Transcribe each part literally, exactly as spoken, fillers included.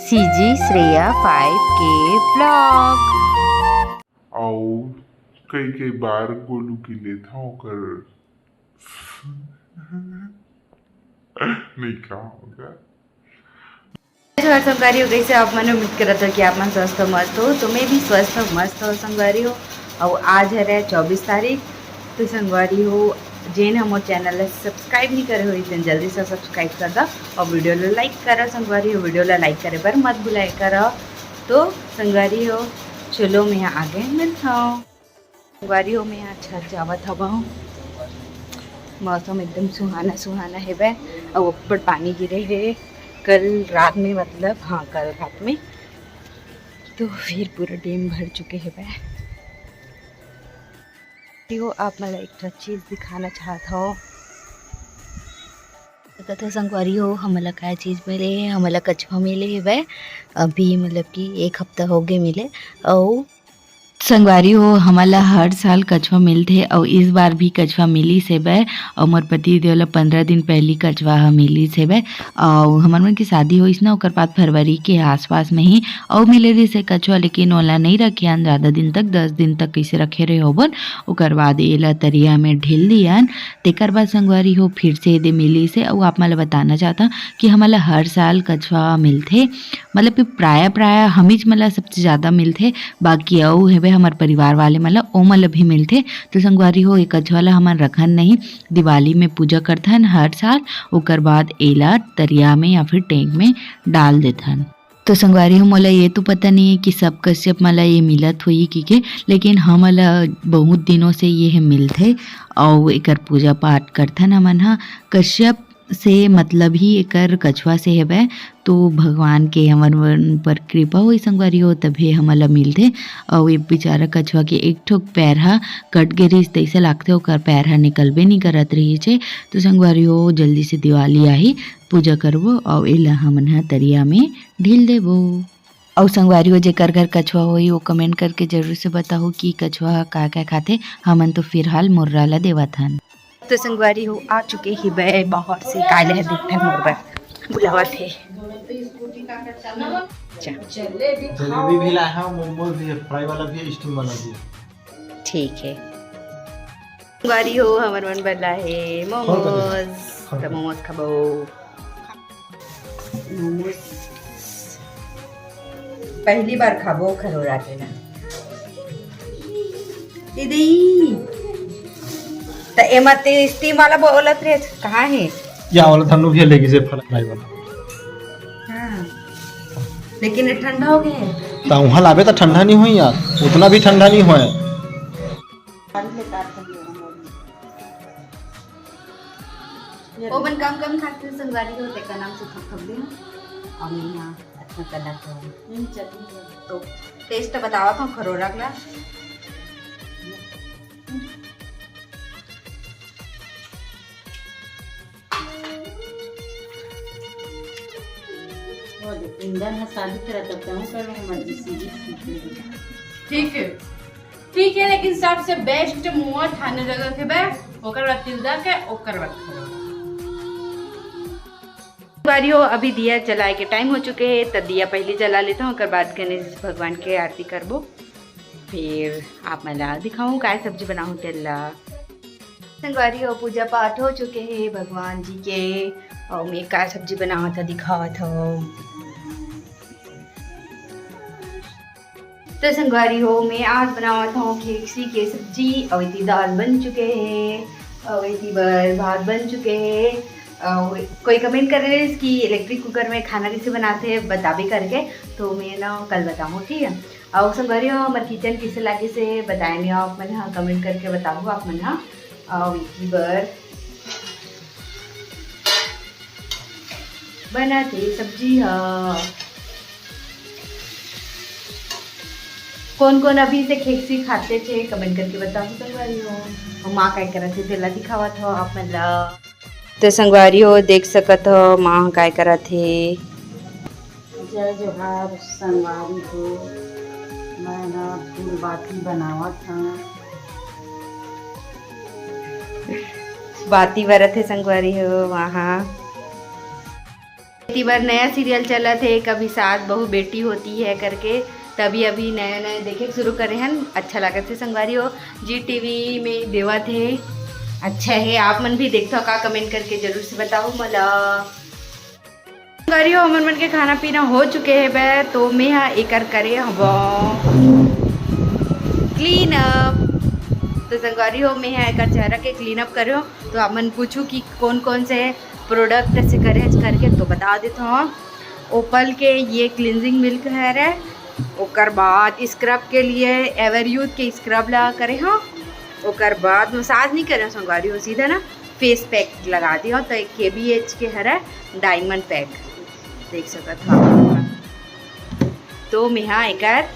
CG Shreya five के blog. अउ कई कई बार गोलू के लेथव ओकर नहीं का होगा। जोहार संगवारी हो, कैसे आप मन? उम्मीद करत हो कि आप मन स्वस्थ हो, मस्त हो। तो मैं भी स्वस्थ हो, मस्त हो संगवारी हो। अउ आज हरे चौबीस तारीख। तो संगवारी हो, जेन हमर चैनल ला सब्सक्राइब नहीं करे हो, तेन जल्दी से सब्सक्राइब कर दो अउ वीडियो ला लाइक करो संगवारी हो। वीडियो ला लाइक करे बर मत भुलाए करो। तो संगवारी हो, चलो मैं आगे मिलत हूँ। संगवारी हो, मैं आज छत जावत हवं। मौसम एकदम सुहाना सुहाना हेवय, अउ ऊपर पानी गिरे हे कल रात में, मतलब हाँ, कल रात में। तो फिर पूरा डैम भर चुके हेवय। तो आप मन ला एक ठो चीज दिखाना चाहत हव। तो संगवारी हो, हमन ला काय चीज मिले हे? हमन ला कछुआ मिले हेवय। अभी मतलब कि एक हफ्ता हो गए मिले। अउ संगवारी हो, हमन ला हर साल कछुआ मिलथे, अउ इस बार भी कछुआ मिलिस हेवय। अउ मोर पति देव ला पंद्रह दिन पहली कछुआ ह मिलिस हेवय। अउ हमर मन के शादी होइस ना, ओकर बाद फरवरी के आसपास में ही अउ मिले रहिस हे कछुआ, लेकिन ओला नइ रखे हन जादा दिन तक, दस दिन तक कइसे रखे रहे होबन। ओकर बाद एला तरिया में ढील दियन। तेकर बाद संगवारी हो, फिर से एदे मिलिस हे। अउ आप मन ला बताना चाहत हव कि हमन ला हर साल कछुआ मिलथे, मतलब कि प्रायः प्रायः हमीच मन ला सबसे जादा मिलथे, बाकी अउ हेबे हमर परिवार वाले मन ला, ओ मन ला भी मिलथे। तो संगवारी हो, ए कछुआ ला हमन रखन नहीं, दिवाली में पूजा करथन हर साल, ओकर बाद एला तरिया में या फिर टैंक में डाल देथन। तो संगवारी हो, मोला ये तो पता नहीं है कि सब कश्यप मन ला ये मिलत होही कि के, लेकिन हमन ला बहुत दिनों से ये ह मिलथे अउ एकर पूजा पाठ करथन हमन ह। कश्यप से मतलब ही एकर कछुआ से हेवय, तो भगवान के हमर मन पर कृपा होई संगवारी हो, तभे हमन ला मिलथे। अउ ये बेचारा कछुआ के एक ठो पैर ह कट गे रहिस, तइसे लागथे ओकर पैर ह निकलबे नइ करत रहिस हे। तो संगवारी हो, जल्दी से दिवाली आही, पूजा करबो अउ एला हमन ह तरिया में ढील देबो। अउ संगवारी हो, जेकर घर कछुआ होही, वो कमेंट करके जरूर से बताहू कि कछुआ ह का का खाथे। हमन तो फिलहाल मुर्रा ला देवत हन। तो संगवारी हो, आ चुके ही बे बाहर से, काले है देखते मोर बर बुलावत हे। जा। जलेबी भी लाया है, मोमोज भी है, फ्राई वाला भी है, स्टीम वाला भी है। ठीक है। संगवारी हो, हमर मन बर लाहे मोमोज। त मोमोज खाबो। मोमोज पहली बार खाबो खरोरा के ना। दीदी, त एमा ते स्टीम वाला बोलत रहे, कहाँ है? या वाला धनु भी लेगी से फ्राई वाला। हाँ। लेकिन ये ठंडा हो गया है। त वहाँ लाबे त ठंडा नहीं होई यार, उतना भी ठंडा नहीं होए। ओमन कम कम खाथे संगवारी हो, तेकर नाम से थोक थोक दिन। अउ मैं यहाँ अच्छा कला करूँ। हम्म, चटनी है। तो टेस्ट बतावत हूँ खरोरा ला। वो देख, इंदन ह शादी करा तब तहूँ कर मर्जी सीधी सीधी। ठीक है। ठीक है, लेकिन सबसे बेस्ट मोमो थाने जगह के बे, ओकर बाद तिलदा के, ओकर बाद खरोरा। संगवारी हो, अभी दिया जलाए के टाइम हो चुके हे, त दिया पहले जला लेता हूँ, ओकर बाद गणेश भगवान के आरती करबो, फिर आप मन ला दिखाऊँ काय सब्जी बनाऊँ तेला। संगवारी हो, पूजा पाठ हो चुके हे भगवान जी के, अउ मैं काय सब्जी बनावत हव दिखावत हव। तो संगवारी हो, मैं आज बनावत हूँ खेकसी के सब्जी, अउ एती दाल बन चुके हे, अउ एती बर भात बन चुके हे। अउ कोई कमेंट करे रहिस कि इलेक्ट्रिक कुकर में खाना कैसे बनाते हैं, बताबे करके, तो मैं ना कल बताऊँ, ठीक है। अउ संगवारी हो, हमर किचन कैसे लागे से बताए नहीं आप मन हा, कमेंट करके बताओ आप मन हा। अउ एती बर बनत हे सब्जी ह। कोन कोन अभी से खेकसी खाते थे, कमेंट करके बताओ संगवारी हो। अउ माँ काय करत हे, तेला दिखावत हो आप मन ला। तो संगवारी हो, देख सकत हो, माँ काय करत हे। जय जोहार संगवारी हो, मैं ह फूल बाती बनावत हूँ। बाती बरत हे संगवारी हो, वहाँ। इति बार नया सीरियल चलत हे, कभी सास बहू बेटी होती है करके, तभी अभी नया नया देखे शुरू करे हन। अच्छा लागत हे संगवारी हो, जी टीवी में देवत हे। अच्छा है, आप मन भी देखथव का, कमेंट करके जरूर से बताओ मोला। संगवारी हो, हमन मन के खाना पीना हो चुके हे बे, तो मैं हा एकर करे हव क्लीन अप। तो संगवारी हो, मैं हा एकर चेहरा के क्लीन अप करे हो, तो आप मन पूछू कि कौन कौन से प्रोडक्ट से करे हस करके, तो बता देता हूँ। ओपल के ये क्लिनजिंग मिल्क हरे, ओकर बाद स्क्रब के लिए एवर यूथ के स्क्रब ला करे हो, ओकर बाद मसाज नहीं करे हो संगवारी हो, सीधा ना फेस पैक लगा दियो। तो एक के बी एच के हरे डायमंड पैक देख सकत हो आप। तो मेहा एकर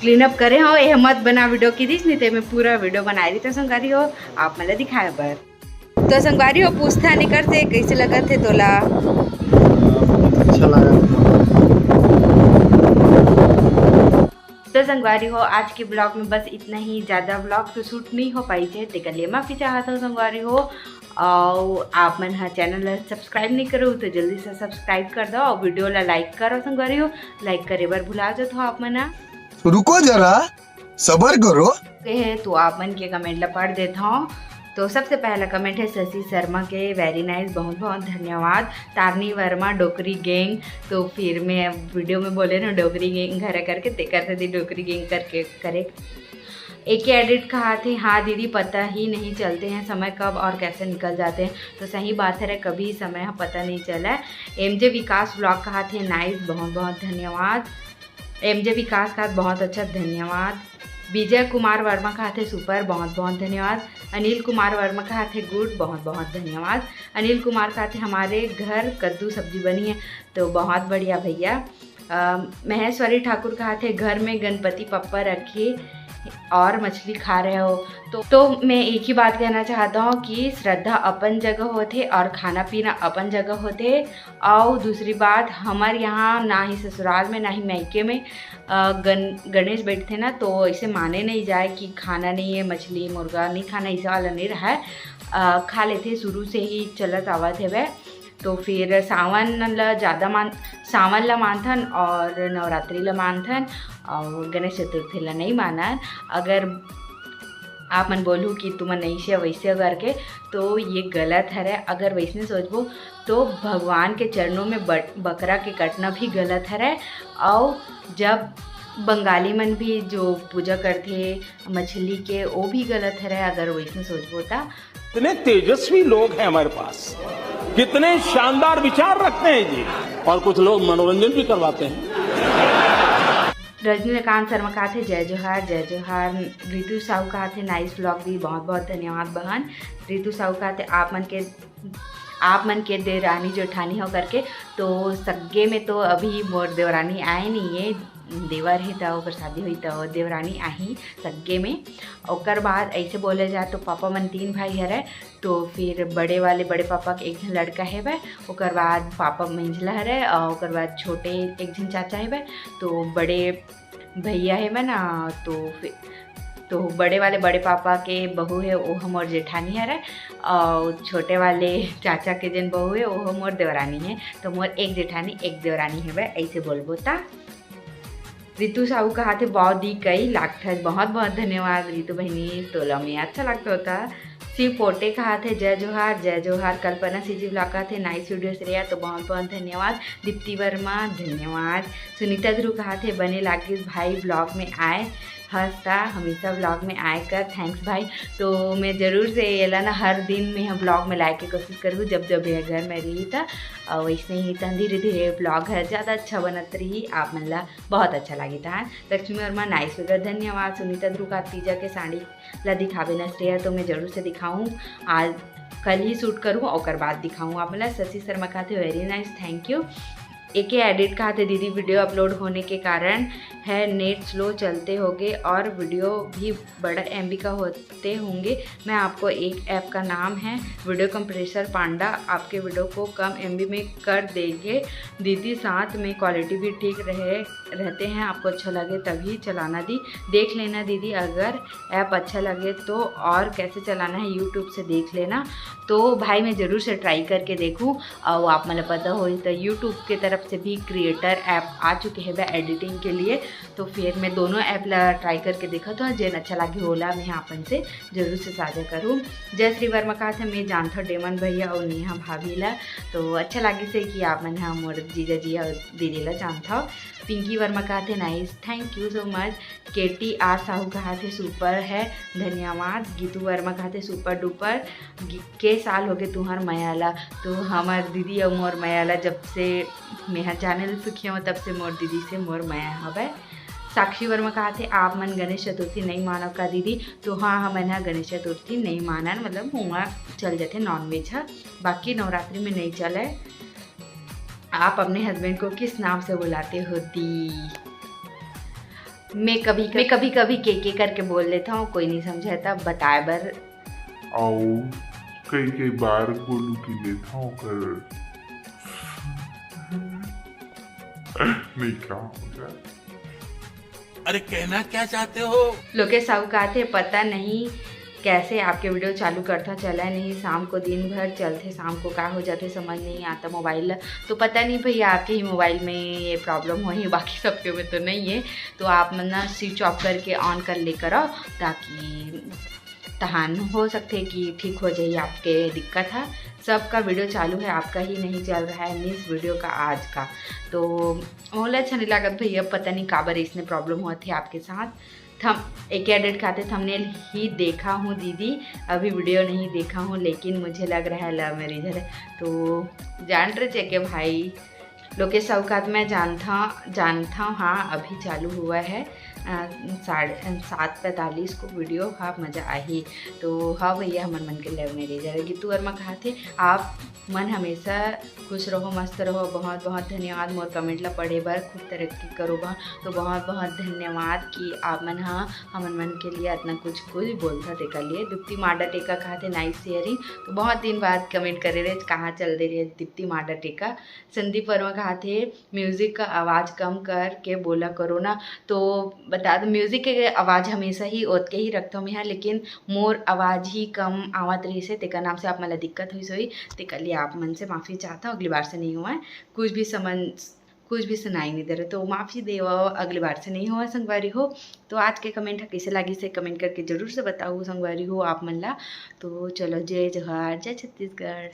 क्लीन अप करे हो, एह मत बना वीडियो की दिस, नहीं तो मैं पूरा वीडियो बनाए रही तो संगवारी हो आप मन ला दिखाए बर। तो संगवारी हो, पूछथन एकर से कैसे लगत हे तोला? बहुत अच्छा लगा। तो संगवारी हो, आज के ब्लॉग में बस इतना ही, ज़्यादा ब्लॉग तो शूट नहीं हो पाई थे, तेकर लिए माफ़ी चाहत हो संगवारी हो। और आप मन हा चैनल ला सब्सक्राइब नहीं करो तो जल्दी से सब्सक्राइब कर दो और वीडियो ला लाइक करो संगवारी हो, लाइक करे बर भुला जात हो आप मन हा। रुको जरा, सबर करो। के है तो आप मन के कमेंट ला पढ़ देता हूँ। तो सबसे पहला कमेंट है शशि शर्मा के, वेरी नाइस, बहुत बहुत धन्यवाद। तारनी वर्मा, डोकरी गैंग। तो फिर मैं वीडियो में बोले ना डोकरी गैंग घर करके, तेकर से दी डोकरी गैंग करके करे। एके एडिट कहा थे, हाँ दीदी, पता ही नहीं चलते हैं समय कब और कैसे निकल जाते हैं। तो सही बात है रे, कभी समय ह पता नहीं चला। एम जे विकास ब्लॉग कहा थे, नाइस, बहुत बहुत धन्यवाद। एम जे विकास कहा, बहुत अच्छा, धन्यवाद। विजय कुमार वर्मा कहा थे, सुपर, बहुत बहुत धन्यवाद। अनिल कुमार वर्मा कहा थे, गुड, बहुत बहुत धन्यवाद। अनिल कुमार कहा थे, हमारे घर कद्दू सब्जी बनी है, तो बहुत बढ़िया भैया। अ, महेश्वरी ठाकुर कहा थे, घर में गणपति पप्पा रखे और मछली खा रहे हो। तो, तो मैं एक ही बात कहना चाहता हूँ कि श्रद्धा अपन जगह होथे और खाना पीना अपन जगह होथे। और दूसरी बात, हमारे यहाँ ना ही ससुराल में ना ही मायके में, अ, गन-, गणेश बैठथे ना, तो ऐसे माने नहीं जाए कि खाना नहीं है, मछली मुर्गा नहीं खाना, ऐसा वाला नहीं रहा है। अ, खा लेथे, शुरू से ही चलत आवत हवे। तो फिर सावन ला ज़्यादा मान, सावन ला मानथन और नवरात्रि ला मानथन और गणेश चतुर्थी ला नहीं मानन। अगर आप मन बोलू कि तुमन ऐसे वैसे करके, तो ये गलत हरे। अगर वैसने सोचबो तो भगवान के चरणों में बट-, बकरा के कटना भी गलत हरे। और जब बंगाली मन भी जो पूजा करथे मछली के, वो भी गलत हरे अगर वैसने सोचबो ता। इतने तेजस्वी लोग हैं हमारे पास, कितने शानदार विचार रखते हैं जी, और कुछ लोग मनोरंजन भी करवाते हैं। रजनीकांत शर्मा कहा थे, जय जोहार, जय जोहार। रितु साहू कहा थे, नाइस ब्लॉग दी, बहुत बहुत धन्यवाद बहन। रितु साहू कहा थे, आप मन के, आप मन के देवरानी जेठानी हो करके। तो सग्गे में तो अभी मोर देवरानी आए नहीं है, देवर है तो ओकर शादी हुई तो देवरानी आही सग्गे में। ओकर बाद ऐसे बोले जाए तो पापा मन तीन भाई हरे, तो फिर बड़े वाले बड़े पापा के एक झन लड़का हेवय, ओकर बाद पापा मंझला हरे और ओकर बाद छोटे एक झन चाचा हेवय। तो बड़े भैया हेवय ना, तो फिर तो बड़े वाले बड़े पापा के बहू है, वो हमर जेठानी हरे, और छोटे वाले चाचा के जेन बहू है, वो मोर देवरानी है। तो मोर एक जेठानी एक देवरानी हेवय, ऐसे बोलबो ता। रितु साहू कहा थे, "बहुत दी कई लाख ठस।" बहुत बहुत धन्यवाद रितु बहिनी, तोला में अच्छा लगता होता। शिव पोटे कहा थे, "जय जोहार, जय जोहार।" कल्पना सीजी ब्लॉग कहा थे, "नाइस वीडियो श्रेया।" तो बहुत बहुत धन्यवाद। दीप्ति वर्मा, धन्यवाद। सुनीता ध्रुव कहा थे, "बने लागिस भाई, ब्लॉग में आए हस ता हमेशा ब्लॉग में आए कर।" थैंक्स भाई। तो मैं जरूर से एला ना हर दिन में हम ब्लॉग में लाए के कोशिश करबू, जब जब ये घर में रही था। और वैसे ही तन धीरे धीरे ब्लॉग है ज़्यादा अच्छा बनत रही, आप मन ला बहुत अच्छा लागी था। लक्ष्मी वर्मा, नाइस वीडियो, धन्यवाद। सुनीता ध्रुव का तीजा के साड़ी ला दिखावे न श्रेया, तो मैं जरूर से दिखाऊँ, आज कल ही शूट करूँ, ओकर बाद दिखाऊँ आप मन ला। शशि शर्मा कहा थे, वेरी नाइस, थैंक यू। एके एडिट कहा थे दीदी, वीडियो अपलोड होने के कारण है नेट स्लो चलते होगे और वीडियो भी बड़ा एमबी का होते होंगे। मैं आपको एक ऐप का नाम है वीडियो कंप्रेसर पांडा, आपके वीडियो को कम एमबी में कर देंगे दीदी, साथ में क्वालिटी भी ठीक रहे रहते हैं, आपको अच्छा लगे तभी चलाना दी, देख लेना दीदी, अगर ऐप अच्छा लगे तो, और कैसे चलाना है यूट्यूब से देख लेना। तो भाई मैं ज़रूर से ट्राई करके देखूँ और आप मतलब पता हो तो यूट्यूब के तरफ से भी क्रिएटर ऐप आ चुके हैं एडिटिंग के लिए। तो फिर मैं दोनों ऐप ला ट्राई करके देखा था, जेन अच्छा लगे ओला मैं आपन से जरूर से साझा करूँ। जय श्री वर्मा कहा थे मैं जानता डेमन भैया और नेहा भाभी ला, तो अच्छा लगे से कि आप मन हा मोर जीजा जी और दीदी ला जानता हो। पिंकी वर्मा कहा थे nice, thank you so much। केटी आर साहू कहा थे सुपर है, धन्यवाद। गीतू वर्मा कहा थे सुपर डुपर। के साल होगे तुहर मया ला? तो हमर दीदी अउ मोर मया ला जब से मेहा जाने ल सुखिया हूँ तब से मोर दीदी से मोर मया हवय। साक्षी वर्मा कहा थे आप मन गणेश चतुर्थी नहीं मानव का दीदी? तो हाँ, हमन ह गणेश चतुर्थी नहीं मानन, मतलब हुआ चल जाते नॉनवेज ह, बाकी नवरात्रि में नहीं चले। आप अपने हस्बैंड को किस नाम से बुलाते हो दी? मैं कभी मैं कभी कभी के के करके बोल लेता हूँ, कोई नहीं समझे तब बताए बर। अउ कई कई बार गोलू की लेता हूँ कर नहीं कहा होगा। अरे कहना क्या चाहते हो? लोकेश साहू कहा थे पता नहीं कैसे आपके वीडियो चालू करता चला नहीं, शाम को दिन भर चलते, शाम को का हो जाते समझ नहीं आता मोबाइल। तो पता नहीं भैया आपके ही मोबाइल में ये प्रॉब्लम हो ही, बाकी सबके में तो नहीं है। तो आप मन ना स्विच ऑफ करके ऑन कर लेकर आओ, ताकि तहान हो सकते कि ठीक हो जाए आपके दिक्कत है। सबका वीडियो चालू है, आपका ही नहीं चल रहा है, मिस वीडियो का आज का। तो मोला अच्छा नहीं लागत भैया, पता नहीं काबर इसने प्रॉब्लम हुआ थे आपके साथ। थम एक एडिट खाते थंबनेल ही देखा हूँ दीदी, अभी वीडियो नहीं देखा हूँ, लेकिन मुझे लग रहा है लव मैरिज है। तो जान रहे थे के भाई लोकेश साहू कहा मैं जानता जानता हूँ, हाँ अभी चालू हुआ है। अ, साढ़े सात पैंतालीस को वीडियो हा मज़ा आही। तो हाँ भैया हमर मन के लव मैरिज है। गीतू वर्मा कहा थे आप मन हमेशा खुश रहो, मस्त रहो। बहुत बहुत धन्यवाद मोर कमेंट ला पढ़े बर, खूब तरक्की करो बा। तो बहुत बहुत धन्यवाद कि आप मन हा हमन मन के लिए इतना कुछ कुछ बोलता तेकर लिए। दीप्ति माडा टेका कहा थे नाइस शेयरिंग। तो बहुत दिन बाद कमेंट करे रहे, कहाँ चल दे रहे दीप्ति माडा टेका। संदीप वर्मा कहा थे म्यूजिक का आवाज़ कम कर के बोला करो ना। तो बता दो म्यूजिक के आवाज़ हमेशा ही ओतके ही रखता हूँ मैं, लेकिन मोर आवाज़ ही कम आवत रही से तेकर नाम से आप मन ला दिक्कत हुई सोई, तेकर लिए आप मन से माफ़ी चाहता हूँ। अगली बार से नहीं हुआ है, कुछ भी समझ कुछ भी सुनाई नहीं दे रहे, तो माफ़ी देवा, अगली बार से नहीं हुआ संगवारी हो। तो आज के कमेंट है कैसे लगी से कमेंट करके जरूर से बताओ संगवारी हो आप मन ला। तो चलो जय जोहार, जय छत्तीसगढ़।